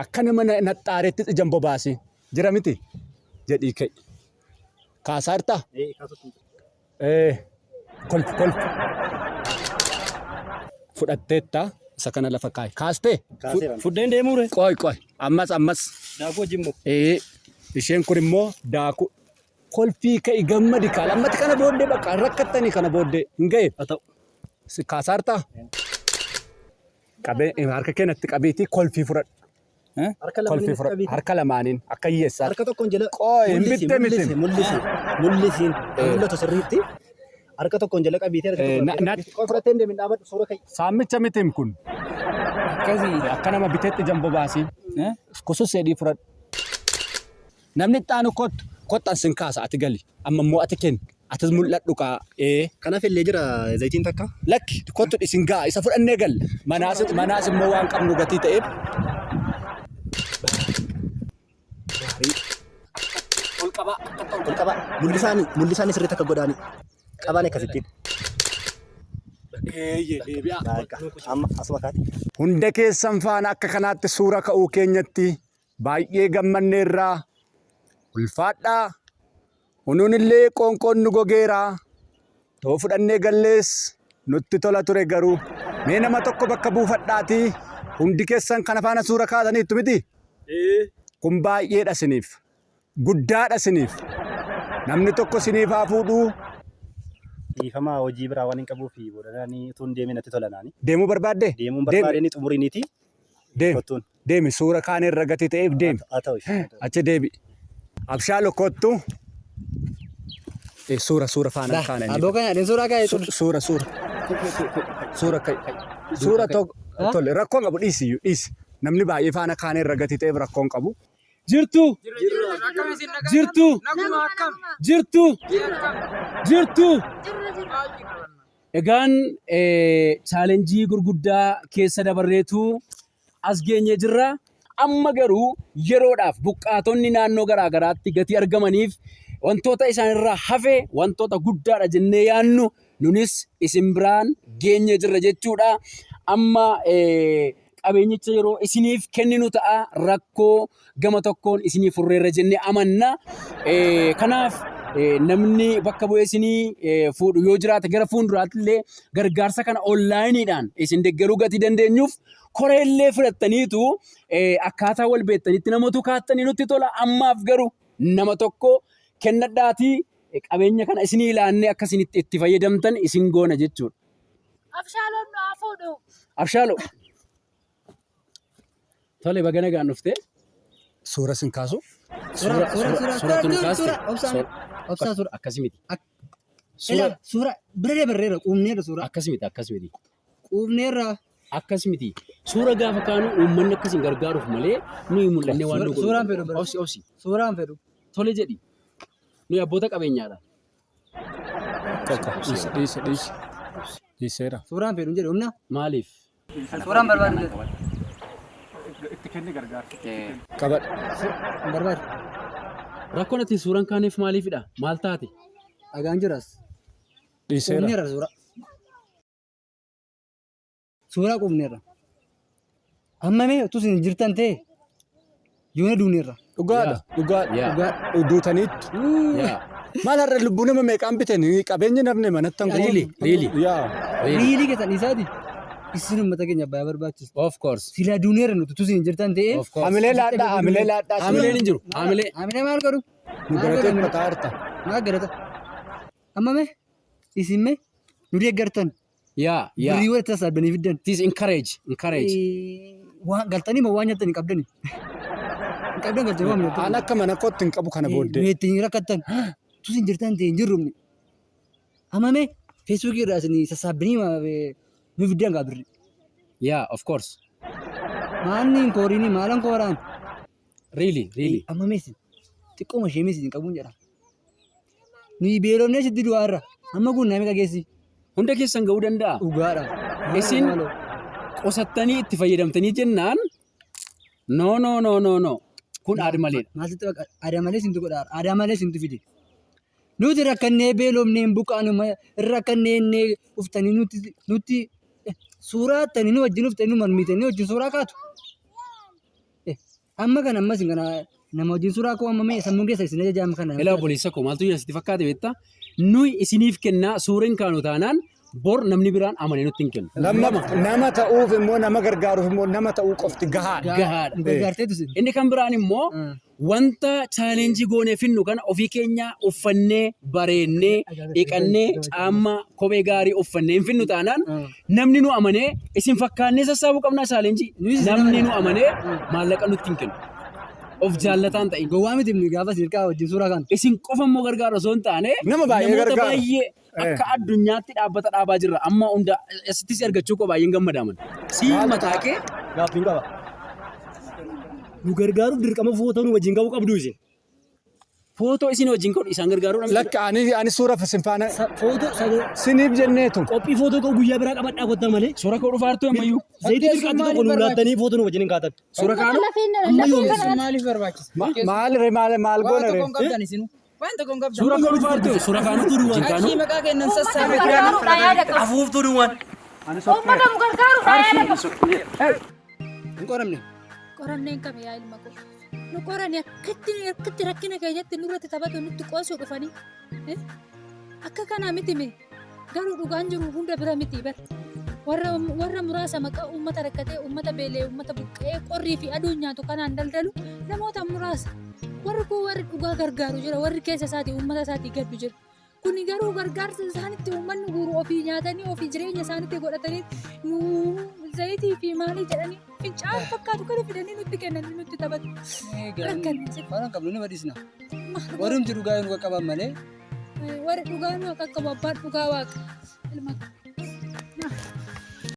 Akka nama naxxaaretti ija hin bobaasin. Jira miti? Jedhii ka'i. Kaasaa jirtaa? Ee, kolfi kolfi. Fudhatteetta isa kana lafa kaa'i. Kaastee? Kaaseera. Fudheen deemuu ree? Qoy qoy. Ammas ammas. Daakuu wajjin moo? Ee, isheen kun immoo daakuu. Kolfii ka'i gammadi kaa. Lammati kana booddee bakka rakkattanii kana booddee hin ga'e. Haa ta'u. Si kaasaartaa? Qabee harka kee natti qabiitii kolfii fudhadhu. Harka Kolfii lamaaniin fudhadhu. qabiiti. Harka lamaaniin akka hiyyeessaatti. Harka tokkoon jala. Qooyi, hin Mul'isi, bitte miti. mul'isi, mul'isi, mul'isiin. Mul'atu sirriitti. Harka tokkoon jala qabiitee harka tokkoon jala qabiitee. Qoy fudhattee hin deemin dhaabadhu suura ka'i. Saammicha mitim kun. Akkasii. Akka nama bitetti ija hin bobaasiin. Kusus jedhii fudhadhu. Namni itti aanu kottu. Kottu an sin kaasa ati gali. Amma immoo ati kenni. Atis mul'adhu kaa. Ee. Kanaaf illee jira zayitiin takka. Lakki kottu isin ga'a isa fudhannee galla. Manaas manaas immoo waan qabnu gatii ta'eef. Gaarii. Ol qabaa akkatti ol Ol qabaa. Mul'isaani mul'isaani sirriitti akka godhaani. Qabaan akkasittiin. Eeyyee deebi'aa. Bakka amma asuma kaati. Hunda keessan faana akka kanaatti suura ka'uu keenyatti baay'ee gammanneerra. Ulfaadhaa. Unuun illee qoonqoon nu gogeera. Too fudhannee gallees nutti tola ture garuu. Mee nama tokko bakka buufadhaatii hundi keessan kana faana suura kaataniittu miti? Kun baay'eedha isiniif. Guddaadha isiniif. Namni tokko isiniif haa fuudhuu. Dhiifama hojii biraa waan hin qabuuf boodanaanii utuu hin deemin natti tola naani. Deemuu barbaaddee? Deemuun barbaadee ni xumuriniiti. Deemi. Kottuun. Deemi suura kaan irra gatii ta'eef deemi. Haa ta'u ishee. Achi deebi. Abshaalo kottu. Eh, Suura suura faana kaana inni. Aboo kana dheen suuraa kaa'ee ture. Suura suura. Suura ka'i. Suura tokko tole rakkoon qabu dhiisi iyyuu dhiisi. Namni baay'ee faana kaana irra gatii ta'eef rakkoon qabu. Jirtu. Jirtu. Jirtu. Jirtu. Egaan chaalenjii gurguddaa keessa dabarreetu as geenyee jirra. Amma garuu yeroodhaaf buqqaatonni naannoo garaa garaatti gatii argamaniif wantoota isaanirraa hafe wantoota guddaadha jennee yaannu nunis isin biraan geenyee jirra jechuudha. Amma qabeenyicha yeroo isiniif kenninu ta'a rakkoo gama tokkoon isinii furreerra jennee amanna. Kanaaf namni bakka bu'ee isinii fuudhu yoo jiraate gara fuulduraatti illee gargaarsa kana onlaayiniidhaan isin deeggaruu gatii dandeenyuuf koreellee filattaniitu akkaataa wal beektanitti namoota kaattanii nutti tola. Ammaaf garuu nama tokko kennadhaatii qabeenya kana isinii ilaannee akka isin itti fayyadamtan isin goona jechuudha. Abshaaloon nu haa fuudhu. Abshaaloo. Tole baga nagaan dhufte. Suura sin kaasu. Suura suura, suura, suura tunu suura, kaaste. suura, obsaan, obsaa suura. Akkasi miti. Ila Suura suura bira dabarreerra quufneerra suura akkas miti akkas miti. quufneerra Akkas miti. Suura gaafa kaanu uummanni akkasiin gargaaruuf malee nuyi mul'annee waan nu godhu. Suuraan fedhu bara. Obsi obsi. Suuraan fedhu. Tole jedhi. Nuyi abboota qabeenyaadha. Tokko dhiisi dhiisi dhiisi. Dhiiseera. Suuraan fedhu hin jedhu humna. Maaliif? Suuraan barbaadu jedhu. Itti kenni gargaarsa. Qabadhu. Hin barbaadu. Rakkoon ati suuraan kaaneef maaliifidha? Maal taate? Dhagaan jiras. Dhiiseera. Quufneerra suura. Suuraa quufneerra. Amma mee utuu isin jirtan ta'e yoona duuneerra. Dhugaadha. Dhugaadha. Yaa. Dhugaa. Duutaniittu. Yaa. Maal har'a lubbuu nama meeqaan bitan qabeenyi namni manatti hanqatu. Really, really. Yaa. Really. Riilii keessan dhiisaati. Isin uummata keenya baay'ee barbaachisu. Of course. Silaa duuneerra nuti utuu isin jirtan ta'e. Of course. Hamilee laadhaa hamilee laadhaa. Hamileen hin jiru. Hamilee. Hamilee maal godhu? Nu galateeffataa jirta. Maal galata? Amma mee isin mee nu deeggartan. Yaa. Yaa. Birrii walitti sassaabdanii fiddan. It is encourage. Encourage. Waan galtanii moo waan nyaattan hin qabdani? Hin qabdan galtanii waan nyaattan. Aan akka mana kootti hin qabu kana booddee. Nu ittiin rakkattan. Utuu isin jirtan ta'e hin jirru. Amma mee feesbuukii irraa isin sassaabdanii nu fiddan gaa birrii. Yeah, of course. Maanni hin kooriinii maalan kooraan? Really, really. Amma mee isin xiqqooma ishee mee isin qabuun jedha. Nuyi beelofnee sitti du'aa irra. Amma kun nama qageessi. Hunda keessan ga'uu danda'a. Dhugaadha. Isin qosattanii itti fayyadamtanii jennaan no no no no no kun aad maleedha. Maaltu baqa aadaa malee sintu godha aadaa malee sintu fide. Nuti rakkannee beelofnee hin buqqaanu rakkannee innee uftanii nutti nutti suuraa attanii nu wajjin uftanii nu marmiitanii wajjin suuraa kaatu. Amma kana ammas kana nama wajjin suuraa koo amma mee sammuun keessa isin ajaja amma kana. Ilaa obboleessa koo maaltu jira sitti fakkaate beektaa? Nuyi isiniif kennaa suura hin kaanu taanaan bor namni biraan amanee nutti hin kennu. Lamma nama ta'uuf immoo nama gargaaruuf immoo nama ta'uu qofti gahaadha. Gahaadha. Nu gargaarteetu isin. Inni kan biraan immoo wanta chaalenjii goonee finnu kana ofii keenya uffannee bareennee dhiqannee caammaa kophee gaarii uffannee hin finnu taanaan namni nu amanee isin fakkaannee sassaabuu qabnaa chaalenjii namni nu amanee maallaqa nutti hin kennu. Of jaallataan ta'in. Gowwaa miti inni gaafa isin hirkaa wajjin suuraa kaanu. Isin qofa immoo gargaaru osoo hin taane Nama baay'ee namoota gargaara. baay'ee akka addunyaatti dhaabbata dhaabaa jirra. Amma hunda asittis argachuu koo baay'een gammadaaman. Si mataa kee Gaaffiin qaba. Nu gargaaruuf dirqama footoo nu wajjin ka'uu qabdu isin. Footoo isin wajjin ka'u isaan gargaaruu dha. Lakka ani ani suura isin faana Footoo siniif jenneetu. qophii footoo ka'u guyyaa biraa qabadhaa kottaa malee. Suura ka'uu dhufaa jirtu ammayyuu. Zayitii dirqaatti tokko nu laattanii footoo nu wajjin hin kaatan. Suura kaanu. Lafeen Amma lafeen yoom kana Maaliif barbaachisa? Maal re maal maal Waan goona tokko re? hin qabdan isinuu. Waan tokko hin qabdan. Suura ka'uu dhufaa jirtu. Suura kaanu. Wajjin kaanu. Qarshii maqaa kennan Uummata sassaabee gargaaruudhaan yaada qabu. Afuuftuu duwwaan. Uummata nu gargaaruudhaan yaada qabu. Hin qoramne. Qorannee hin qabne yaa ilma koo. Nu qorani akkatti akkatti rakkina keenyatti nurratti taphatu nutti qoosuu dhufanii. Eh? Akka kanaa miti mee garuu dhugaan jiru hunda bira miti bar. Warra warra muraasa maqaa uummata rakkatee uummata beelee uummata buqqa'ee qorrii fi aduun nyaatu kanaan daldalu namoota muraasa. Warri kun warri dhugaa gargaaru jira warri keessa isaatii uummata isaatii gaddu jira. Kuni garuu gargaarsa isaanitti uummanni guuru ofii nyaatanii ofii jireenya isaanitti godhatanii nu zayitii fi maalii jedhanii fincaan fakkaatu kana fidanii nutti kennanii nutti taphatu. Rakkanne si Waan hin qabnu ni badisna. Warrumti dhugaa nu qaqqaban malee. warri dhugaa nu qaqqabu abbaan dhugaa waaqa. Ilma koo.